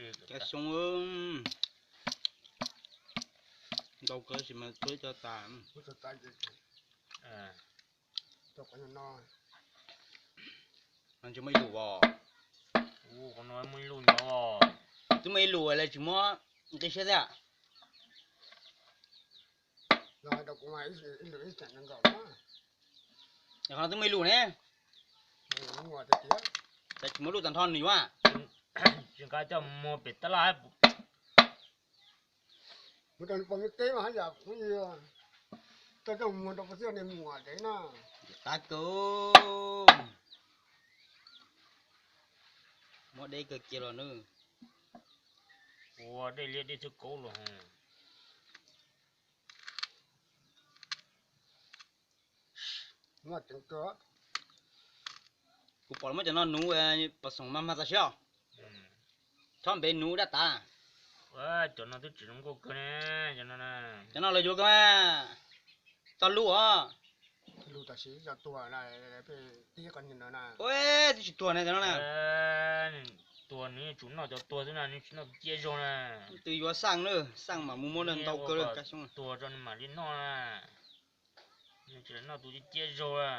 Kab xyoob, ntau kawg sis mas tsuab cov tas. Tsis muaj ib lus os. Twb muaj ib lus lawv tsis muab nqi siab thiab. Qhov no twb muaj ib lus ne. Ces tsis muab luj tag nrho nws yuav. Tsis nqa coj muag pem tab laj. Mus rau pog teb mas haj yam kuv, tau coj muag rau pog teb ne mus ua tsev na. Qab kawg. Muab dej kawg kiag los nawb. Ua dej liab dej txhwb kaub los. Kuv pom muab cov no nuv, pom xoom mas mas txaus siab os. Txhob npev nuv dab tas. Cov no twb tsis zoo nkauj kawg ne. Cov no lawv yuav kawg mas. Txog lub os. Twb tsis tuag ne cov no na. Tuag nws tsum noj cov tuag xwb na, nws tsis noj tus ciab zog na. Twb yuav xaj na, xaj mam mus muab ntau kawg kab xyoob. Tuag tso nws mam li noj na. Nws tsis noj tus ciab zog a.